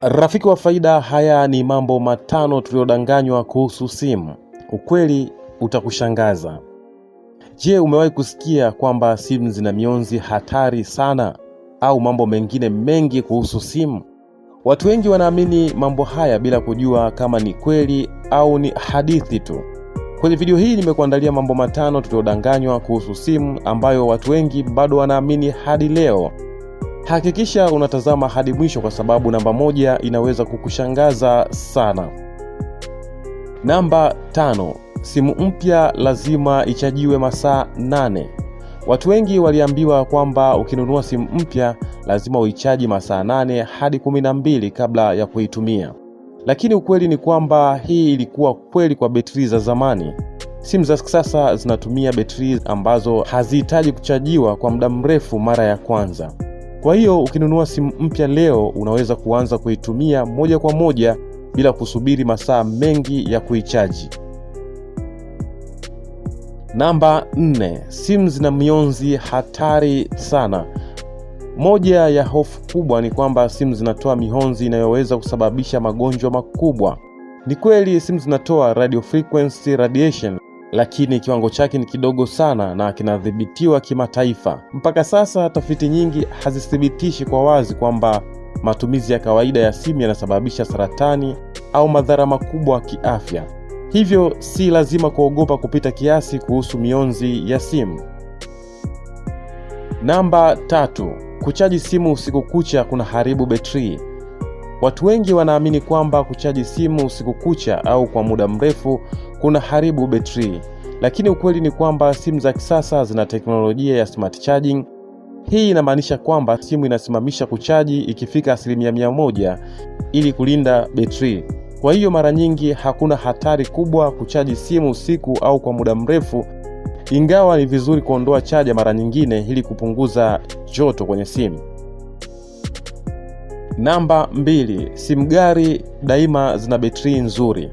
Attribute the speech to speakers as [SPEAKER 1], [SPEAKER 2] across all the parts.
[SPEAKER 1] Rafiki wa Faida, haya ni mambo matano tuliyodanganywa kuhusu simu. Ukweli utakushangaza. Je, umewahi kusikia kwamba simu zina mionzi hatari sana au mambo mengine mengi kuhusu simu? Watu wengi wanaamini mambo haya bila kujua kama ni kweli au ni hadithi tu. Kwenye video hii nimekuandalia mambo matano tuliyodanganywa kuhusu simu ambayo watu wengi bado wanaamini hadi leo. Hakikisha unatazama hadi mwisho kwa sababu namba moja inaweza kukushangaza sana. Namba 5, simu mpya lazima ichajiwe masaa 8. Watu wengi waliambiwa kwamba ukinunua simu mpya lazima uichaji masaa 8 hadi 12 kabla ya kuitumia. Lakini ukweli ni kwamba hii ilikuwa kweli kwa betri za zamani. Simu za kisasa zinatumia betri ambazo hazihitaji kuchajiwa kwa muda mrefu mara ya kwanza. Kwa hiyo ukinunua simu mpya leo unaweza kuanza kuitumia moja kwa moja bila kusubiri masaa mengi ya kuichaji. Namba 4, simu zina mionzi hatari sana. Moja ya hofu kubwa ni kwamba simu zinatoa mionzi inayoweza kusababisha magonjwa makubwa. Ni kweli simu zinatoa radio frequency radiation, lakini kiwango chake ni kidogo sana na kinadhibitiwa kimataifa. Mpaka sasa tafiti nyingi hazithibitishi kwa wazi kwamba matumizi ya kawaida ya simu yanasababisha saratani au madhara makubwa kiafya. Hivyo si lazima kuogopa kupita kiasi kuhusu mionzi ya simu. Namba 3, kuchaji simu usiku kucha kuna haribu betri. Watu wengi wanaamini kwamba kuchaji simu usiku kucha au kwa muda mrefu kuna haribu betri, lakini ukweli ni kwamba simu za kisasa zina teknolojia ya smart charging. Hii inamaanisha kwamba simu inasimamisha kuchaji ikifika 100% ili kulinda betri. Kwa hiyo mara nyingi hakuna hatari kubwa kuchaji simu usiku au kwa muda mrefu, ingawa ni vizuri kuondoa chaja mara nyingine ili kupunguza joto kwenye simu. Namba 2, simu ghali daima zina betri nzuri.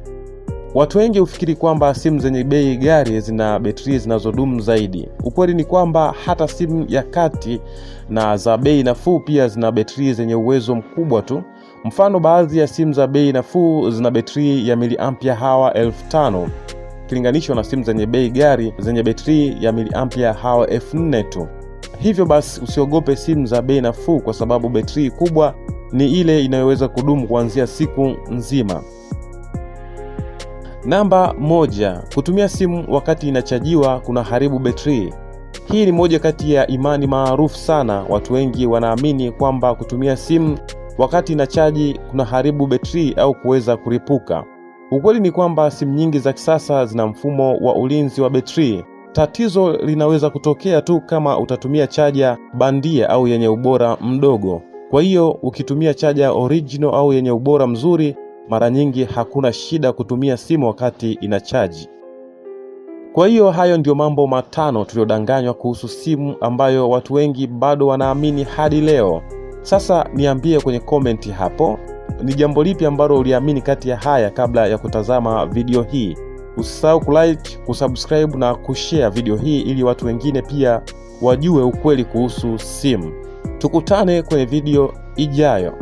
[SPEAKER 1] Watu wengi hufikiri kwamba simu zenye bei ghali zina betri zinazodumu zaidi. Ukweli ni kwamba hata simu ya kati na za bei nafuu pia zina betri zenye uwezo mkubwa tu. Mfano, baadhi ya simu za bei nafuu zina betri ya miliampia hawa 5000 ikilinganishwa na simu zenye bei ghali zenye betri ya miliampia hawa 4000 tu. Hivyo basi usiogope simu za bei nafuu kwa sababu betri kubwa ni ile inayoweza kudumu kuanzia siku nzima. Namba 1, kutumia simu wakati inachajiwa kuna haribu betri. Hii ni moja kati ya imani maarufu sana. Watu wengi wanaamini kwamba kutumia simu wakati inachaji kuna haribu betri au kuweza kuripuka. Ukweli ni kwamba simu nyingi za kisasa zina mfumo wa ulinzi wa betri. Tatizo linaweza kutokea tu kama utatumia chaja bandia au yenye ubora mdogo. Kwa hiyo ukitumia chaja original au yenye ubora mzuri, mara nyingi hakuna shida kutumia simu wakati inachaji. Kwa hiyo hayo ndio mambo matano tuliyodanganywa kuhusu simu ambayo watu wengi bado wanaamini hadi leo. Sasa niambie kwenye komenti hapo, ni jambo lipi ambalo uliamini kati ya haya kabla ya kutazama video hii? Usisahau kulike, kusubscribe na kushare video hii ili watu wengine pia wajue ukweli kuhusu simu. Tukutane kwenye video ijayo.